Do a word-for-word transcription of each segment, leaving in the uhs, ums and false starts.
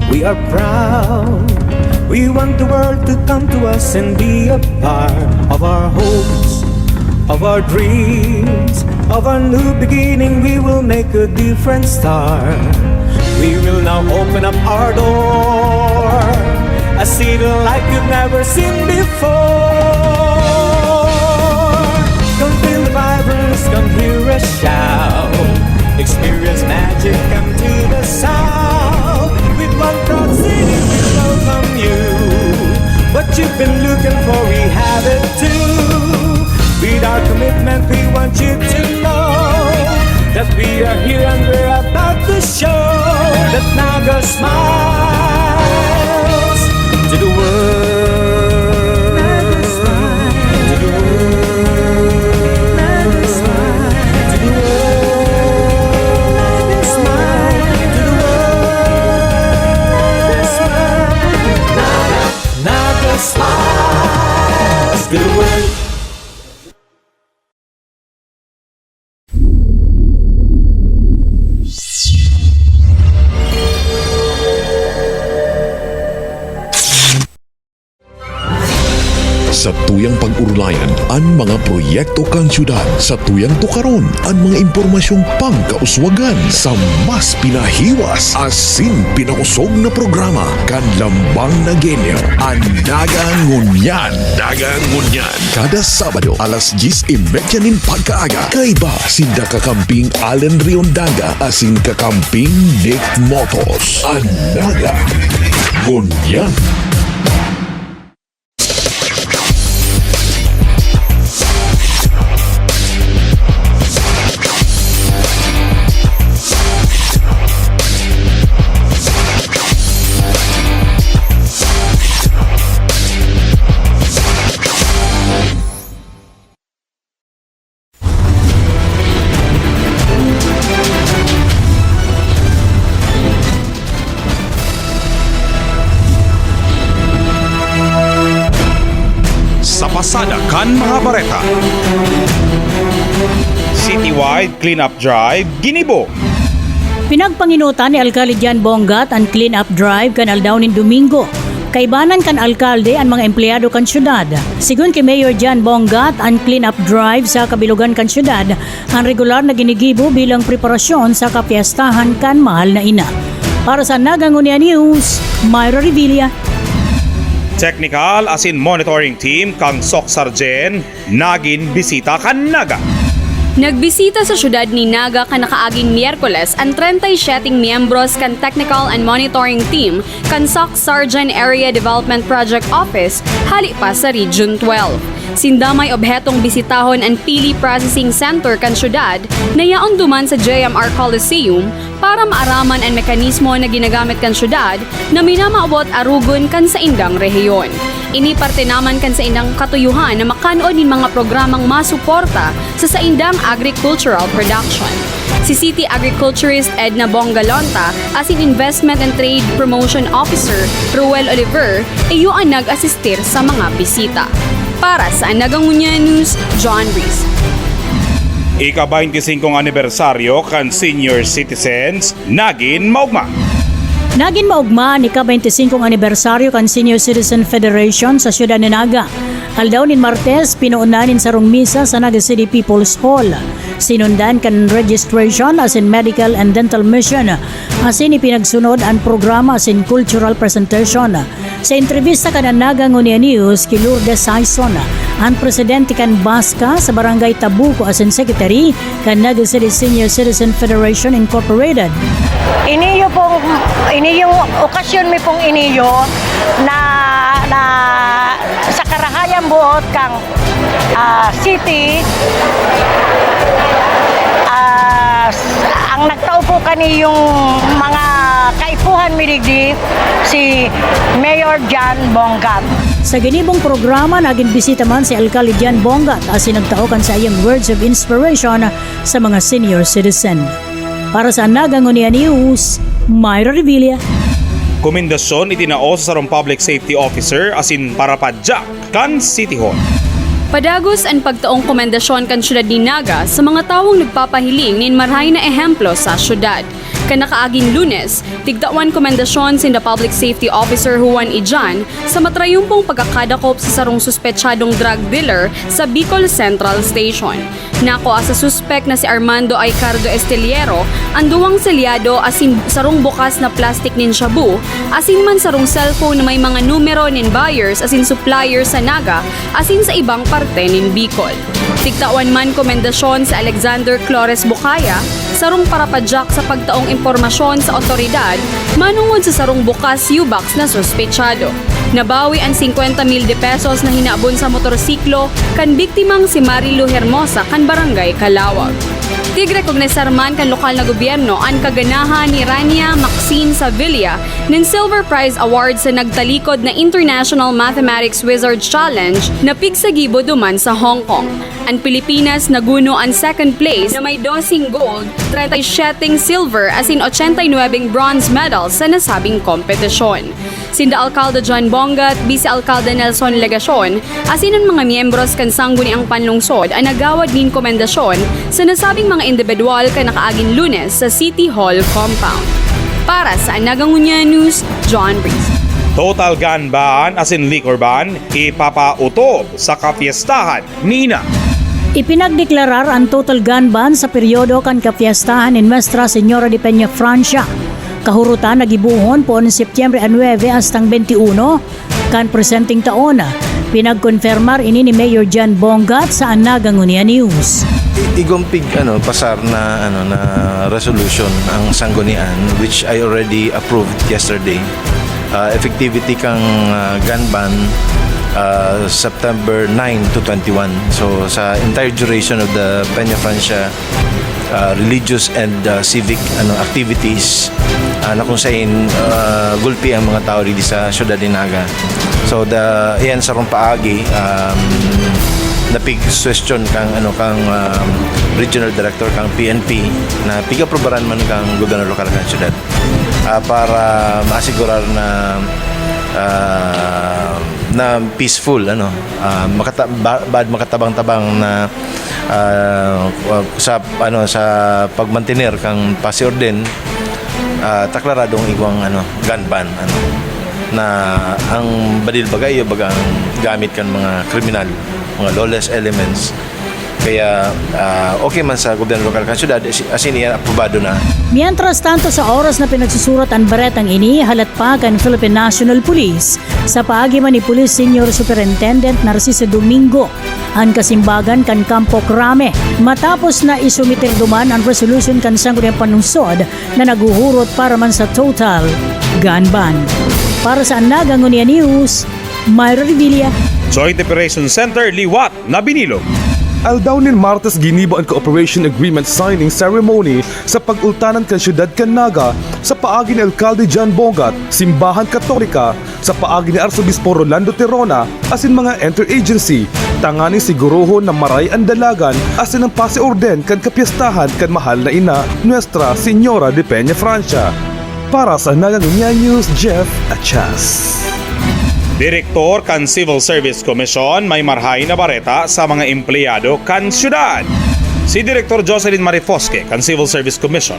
We are proud. We want the world to come to us and be a part of our hopes, of our dreams, of our new beginning. We will make a different start. We will now open up our door, a city like you've never seen before. Come feel the vibrance, come hear us shout. Experience magic, come to the south. With one proud city, we welcome you. What you've been looking for, we have it too. With our commitment, we want you to know that we are here and we're about to show that Naga smiles to the world. Naga smiles to the world. Naga smiles to the world. Naga smiles to the world. Naga smiles to the world. Satuyang pag-orolayan an mga proyekto kan syudad. Satuyang tukaron an mga impormasyong pangkauswagan sa mas pinahiwas asin pinakusog na programa kan Lambang Nagueño, an Daga Ngunyan. Daga Ngunyan. Kada Sabado, alas dyes y media nin pagkaaga, kaiba sinda kakamping Allen Riondaga asin kakamping Nick Motos. An Daga Ngunyan. Sa pasada kan mga bareta. Citywide cleanup drive ginibo. Pinagpangenotan ni Alkalde Jan Bongat an clean-up drive kan aldaw nin Domingo. Kaibanan kan alkalde an mga empleyado kan syudad. Sigon ki Mayor Jan Bongat, an clean-up drive sa kabilogan kan syudad an regular na ginigibo bilang preparasyon sa kapyestahan kan Mahal na Ina. Para sa Naga Ngunyan News, Myra Revilla. Technical asin monitoring team kan SOC Sargen nagin bisita kan Naga. Nagbisita sa syudad nin Naga kan nakaaging Miyerkules an treinta y siete miyembros kan Technical and Monitoring Team kan SOC Sargen Area Development Project Office hale pa sa Region twelve. Sinda may obhetong bisitahon an Pili Processing Center kan syudad na yaon duman sa J M R Coliseum para maaraman an mekanismo na ginagamit kan syudad na minamawot arogon kan saindang rehiyon. Ini parte naman kan saindang katuyohan na makan-on nin mga programang masuporta sa saindang agricultural production. Si City Agriculturist Edna Bongalonta asin Investment and Trade Promotion Officer Ruel Oliver iyo an nag-asistir sa mga bisita. Para sa Naga Ngunyan News, John Reese. Ika-baynti singkong anibersaryo kan senior citizens nagin maogma. Nagin maogma an ika-baynti singkong anibersaryo kan Senior Citizen Federation sa siyudad nin Naga. Aldaw nin Martes, pinuon na nin sarong misa sa Naga City People's Hall. Sinundan kan registration asin medical and dental mission, asin ipinagsunod an programa asin cultural presentation. Sa entrebista kan Naga Ngunyan News ki Lourdes Saison, an presidente kan BASCA sa Barangay Tabuco asin secretary kan Naga City Senior Citizen Federation Incorporated. Iniyo pong, iniyong okasyon mi pong iniyo na, na sa karahayan buot kang, ah, city, ah, s-, ang nagtao po kaniyong mga kaipuhan mi digdi, si Mayor John Bongat. Sa ginibong programa, nagin bisita man si Alkalde John Bongat asin nagtao kan saiyang words of inspiration sa mga senior citizen. Para sa Naga Ngunyan News, Myra Revilla. Komendasyon itinao sa sarong public safety officer asin parapadya kan City Hall. Padagos an pagtaong komendasyon kan syudad nin Naga sa mga tawong nagpapahiling nin marahay na ehemplo sa syudad. Nakaaging Lunes, tigtawan komendasyon sinda Public Safety Officer Juan Ijan sa matrayumpong pagkakadakop sa sarong suspetsadong drug dealer sa Bicol Central Station. Nakua sa suspek na si Armando Aicardo Esteliero an duwang selyado asin sarong bukas na plastik nin shabu, asin man sarong cellphone na may mga numero nin buyers asin suppliers sa Naga asin sa ibang parte nin Bicol. Tigtawan man komendasyon si Alexander Flores Bucaya, sarong parapadyak sa pagtaong impormasyon sa awtoridad manungod sa sarong bukas U-box na suspetsado. Nabawi an singkwenta mil de pesos na hinabon sa motorsiklo kan biktimang si Marilu Hermosa kan Barangay Calawag. Tig-rekognisar man kan lokal na gobyerno an kaganahan ni Rania Maxine Savilla nin Silver Prize Award sa nagtalikod na International Mathematics Wizard Challenge na pigsagibo duman sa Hong Kong. An Pilipinas naguno an second place na may doseng gold, treinta y siete silver asin ochenta y nuebe bronze medals sa nasabing kompetisyon. Sinda Alkalde John Bongat, Bise Alkalde Nelson Legacion, asin an mga miyembros kan Sangguniang Panlungsod an nagawad nin komendasyon sa nasabing mga indibidwal kan nakaaging Lunes sa City Hall compound. Para sa Naga Ngunyan News, John Breeze. Total gun ban asin liquor ban ipapautob sa kapyestahan ni Ina. Ipinagdeklarar an total gun ban sa peryodo kan kapyestahan ni Nuestra Señora de Peñafrancia. Kahurutan na gibohon poon Setyembre a nuebe astang bente uno kan presenteng taon. Pinagkonfirmar ini ni Mayor John Bongat sa Naga Ngunyan News. I- igong pig, ano, pasar na, ano, na resolution ang sanggunian, which I already approved yesterday. Ah, effectivity kang, ah, gun ban, ah, September nine to twenty-one. So, sa entire duration of the Peñafrancia, ah, religious and, ah, civic, ano, activities, ah, na kung sain, ah, gulpi ang mga tao didi sa siyudad ni Naga. So, the, iyan sarong paagi, um, napigsuwestiyon kang, ano, kang, um, regional director kang P N P na pig-aprubaran man kang gobyerno lokal kan siyudad, ah, para maasigurar na, ah, na peaceful, ano, ah, makata-, ba-, bad makatabang-tabang na, ah, sa, ano, sa pagmantener kang paz y orden, ah, taklaradong igwang, ano, gun ban, ano, na ang badil baga iyo baga ang gamit kan mga kriminal, mga lawless elements. Kaya, ah, okay man sa gobyerno lokal kan syudad, as-, asin iyan aprobado na. Mientras tanto, sa oras na pinagsusurat an baretang ini, halat pa kan Philippine National Police sa paagi man ni Police Senior Superintendent Narciso Domingo an kasimbagan kan Kampo Crame, matapos na isumiter duman an resolusyon kan Sangguniang Panlungsod na naghuhurot para man sa total gun ban. Para sa Naga Ngunyan News, Myra Revilla. Joint Operation Center, liwat na binilog. Aldaw nin Martes ginibo an cooperation agreement signing ceremony sa pag-ultanan kan siyudad kan Naga sa paagi ni Alkalde John Bongat, Simbahan Katolika, sa paagi ni Arsobispo Rolando Tirona asin mga interagency, tanganing sigurohon na maray an dalagan asin an paz y orden kan kapyestahan kan mahal na ina, Nuestra Señora de Peñafrancia. Para sa Naga Ngunyan News, Jeff Achas. Direktor kan Civil Service Commission may marhay na bareta sa mga empleyado kan syudad. Si Direktor Jocelyn Marifosque kan Civil Service Commission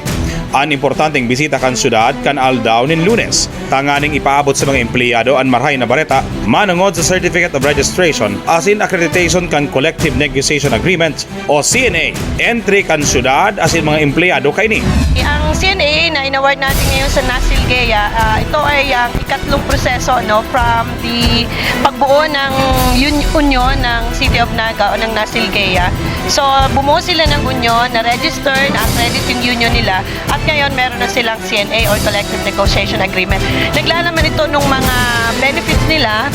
an importanteng bisita kan syudad kan aldaw nin Lunes, tanganing ipaabot sa mga empleyado an marhay na bareta manongod sa Certificate of Registration asin Accreditation kan Collective Negotiation Agreement o C N A, entre kan syudad asin mga empleyado kaini. Ang C N A na inaward natin ngayon sa NACIL-GEA, ah, ito ay ang ikatlong proseso, no, from the pagbuo ng un-, union ng City of Naga o ng NACIL-GEA. So, bumuo sila ng union, na-register, na-accredit yung union nila, at ngayon meron na silang C N A or Collective Negotiation Agreement. Naglalaman ito ng mga benefits nila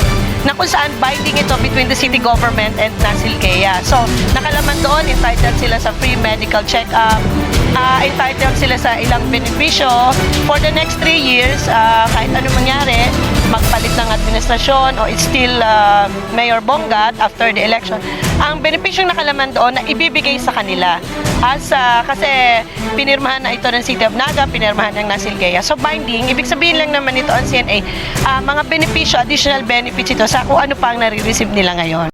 na kung saan binding ito between the city government and NACIL-GEA. So, nakalaman doon, entitled sila sa free medical check-up, ah, entitled sila sa ilang benepisyo. For the next three years, ah, kahit anong mangyari, magpalit ng administrasyon o it's still, ah, Mayor Bongat after the election, ang benepisyong nakalaman doon na ibibigay sa kanila. As, ah, kasi pinirmahan na ito ng City of Naga, pinirmahan ng NACIL-GEA. So binding, ibig sabihin lang naman nito ang C N A, ah, mga benepisyo, additional benefits ito sa kung ano pa ang nare-receive nila ngayon.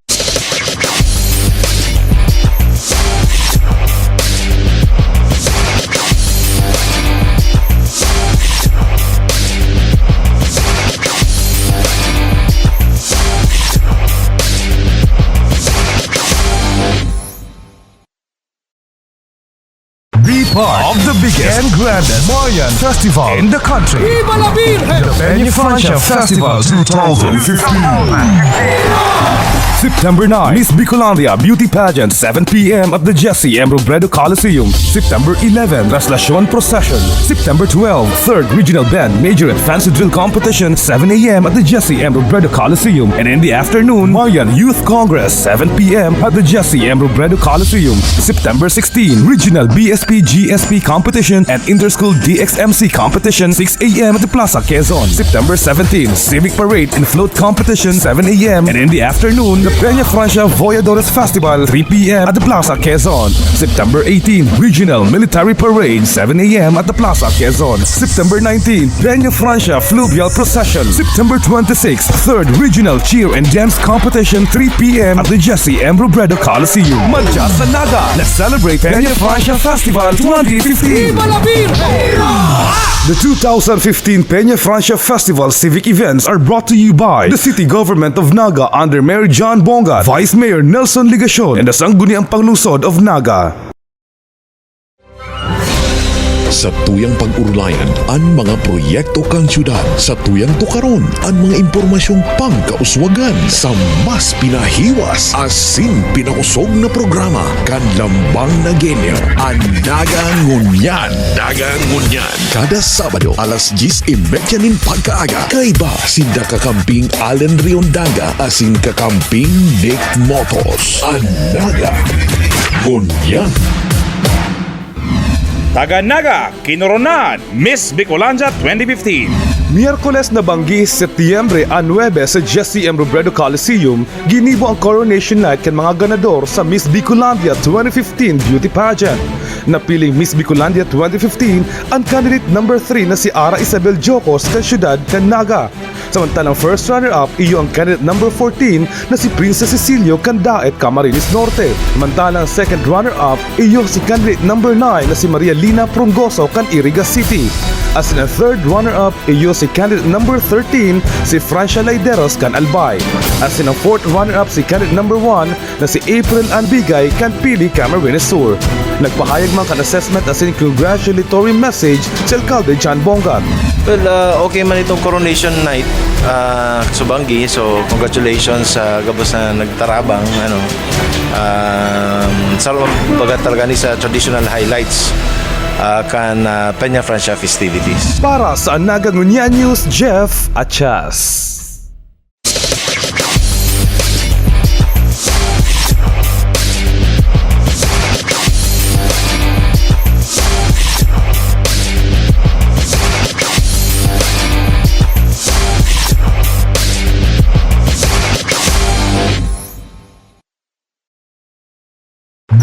biggest and grandest Mayan festival in the country. Viva la Virgen! The Peña Francia Festival two thousand fifteen. September nine, Miss Bicolandia Beauty Pageant, seven p m at the Jesse M. Robredo Coliseum. September eleven, Traslacion Procession. September twelve, Third Regional Band Major and Fancy Drill Competition, seven a m at the Jesse M. Robredo Coliseum. And in the afternoon, Mayan Youth Congress, seven p m at the Jesse M. Robredo Coliseum. September sixteen, Regional B S P G S P Competition and Interschool D X M C Competition, six a m at the Plaza Quezon. September seventeen, Civic Parade and Float Competition, seven a m. And in the afternoon, the Peña Francia Voyadores Festival, three p m at the Plaza Quezon. September eighteen, Regional Military Parade, seven a m at the Plaza Quezon. September nineteen, Peña Francia Fluvial Procession. September twenty-six, Third Regional Cheer and Dance Competition, three p m at the Jesse M. Robredo Coliseum. Madya sa Naga, let's celebrate Peña Francia Festival twenty fifteen. Viva la Virgen! The two thousand fifteen Peña Francia Festival civic events are brought to you by the City Government of Naga under Mayor John Bongat, Vice Mayor Nelson Legacion, and the Sangguniang Panglungsod of Naga. Sa tuyang pag-urulayan an mga proyekto kan syudad, sa tuyang tukaron an mga impormasyong pangkauswagan, sa mas pinahiwas asin pinakosog na programa kan Lambang Nagueño, an Naga Ngunyan. Naga Ngunyan. Kada Sabado, alas dyes y media nin pagkaaga, kaiba sinda kakamping Allen Riondaga asin kakamping Nick Motos. An Naga Ngunyan. Taga Naga, kinoronan, Miss Bicolandia twenty fifteen. Miyerkules na banggi, Setyembre a nuebe, sa Jesse M. Robredo Coliseum, ginibo ang Coronation Night kan mga ganador sa Miss Bicolandia twenty fifteen Beauty Pageant. Napiling Miss Bicolandia twenty fifteen an candidate number three na si Ara Isabel Jocos kan siyudad kan Naga. Samantalang first runner-up, iyo ang candidate number fourteen na si Princess Cecilio kan Daet, Camarines Norte. Samantalang second runner-up, iyo si candidate number nine na si Maria Lina Prongoso kan Iriga City. Asin ang third runner-up, iyo si candidate number thirteen, si Francia Laideros kan Albay. Asin ang fourth runner-up, si candidate number one na si April Anbigay kan Pili, Camarines Sur. Nagpahayag man kan assessment asin congratulatory message si Alcalde John Bongat. Well, ah, okay man itong coronation night, ah, sa banggi. So, congratulations sa gabos na nagtarabang, ano. Um, sa, baga talaga ni sa traditional highlights, ah, kan, ah, Peña Francia festivities. Para sa Naga Ngunyan News, Jeff Achas.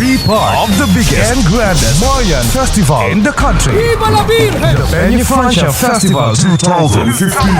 Be part of the biggest and grandest Mayan festival in the country. Viva la Virgen! The Peña Francia Festival two thousand fifteen.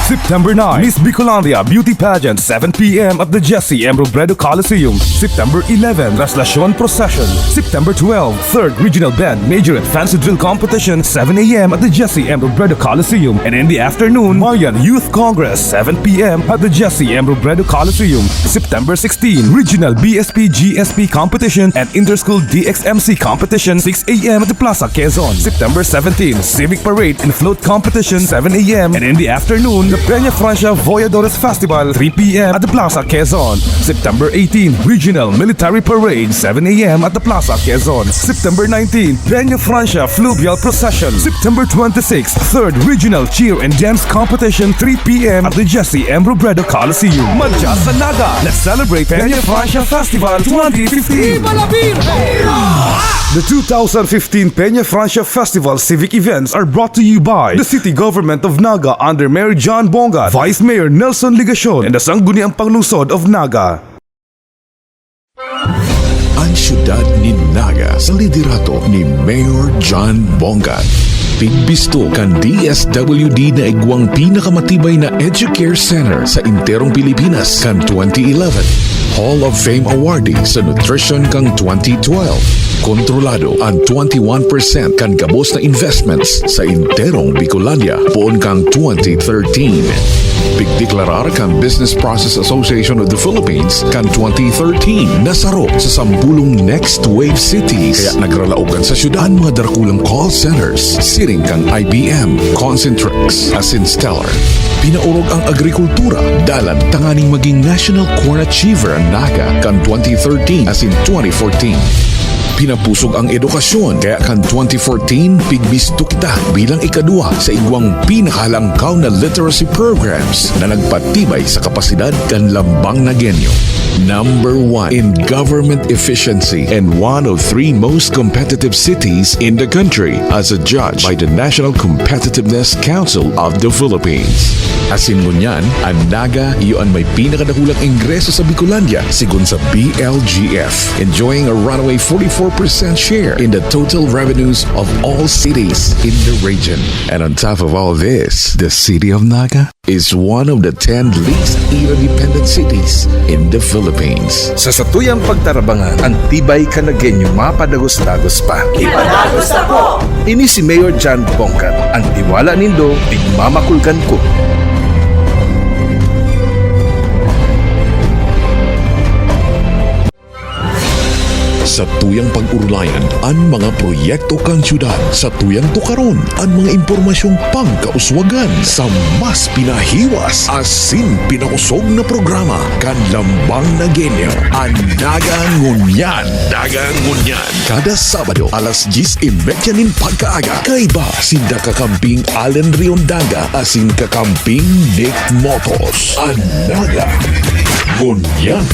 September nine, Miss Bicolandia Beauty Pageant, seven p m at the Jesse M. Robredo Coliseum. September eleven, Traslacion Procession. September twelve, Third Regional Band Major and Fancy Drill Competition, seven a m at the Jesse M. Robredo Coliseum. And in the afternoon, Mayan Youth Congress, seven p m at the Jesse M. Robredo Coliseum. September sixteen, Regional B S P G S P Competition and Interschool D X M C Competition, six a m at the Plaza Quezon. September seventeen, Civic Parade and Float Competition, seven a m. And in the afternoon, the Peña Francia Voyadores Festival, three p m at the Plaza Quezon. September eighteen, Regional Military Parade, seven a m at the Plaza Quezon. September nineteen, Peña Francia Fluvial Procession. September twenty-six, Third Regional Cheer and Dance Competition, three p m at the Jesse M. Robredo Coliseum. Madya sa Naga, let's celebrate Peña Francia Festival twenty fifteen. Viva la Virgen! The two thousand fifteen Peña Francia Festival civic events are brought to you by the City Government of Naga under Mayor John Bongat, Vice Mayor Nelson Legacion, and the Sangguniang Panglungsod of Naga. An siyudad nin Naga sa liderato ni Mayor John Bongat. Pigbisto kan D S W D na igwang pinakamatibay na Educare Center sa enterong Pilipinas kan twenty eleven. Hall of Fame awardee sa nutrition kan twenty twelve. Kontrolado an twenty-one percent kan gabos na investments sa enterong Bicolandia poon kan twenty thirteen. Pigdeklarar kan Business Process Association of the Philippines kan twenty thirteen na saro sa sampulong Next Wave Cities. Kaya nagralaogan sa syudad an mga darakulang call centers, siring kan I B M, Concentrix, asin Stellar. Pinaorog ang agrikultura, dalan tanganing maging National Corn Achiever an Naga kan twenty thirteen asin twenty fourteen. Pinapusog ang edukasyon, kaya kan twenty fourteen, pigbisto kita bilang ikaduwa sa igwang pinakahalangkaw na literacy programs na nagpatibay sa kapasidad kan lambang Nagueño. Number one in government efficiency and one of three most competitive cities in the country, as adjudged by the National Competitiveness Council of the Philippines. Asin ngunyan, an Naga iyo an may pinakadakulang ingreso sa Bicolandia, sigon sa B L G F, enjoying a runaway forty-four percent share in the total revenues of all cities in the region. And on top of all this, the city of Naga is one of the ten least interdependent cities in the Philippines. Sa satuyang pagtarabangan, an tibay kan Nagueño mapadagos-dagos pa. Ipadagos na po! Ini si Mayor John Bongkat. An tiwala nindo, igmamakulgan ko. Satuyang pag-orolayan an mga proyekto kan syudad. Satuyang tukaron an mga impormasyong pangkauswagan sa mas pinahiwas asin pinakosog na programa kan Lambang Nagueño, an Naga Ngunyan. Naga Ngunyan. Kada Sabado, alas dyes y media nin pagkaaga, kaiba sinda kakamping Allen Riondaga asin kakamping Nick Motos. An Naga Ngunyan.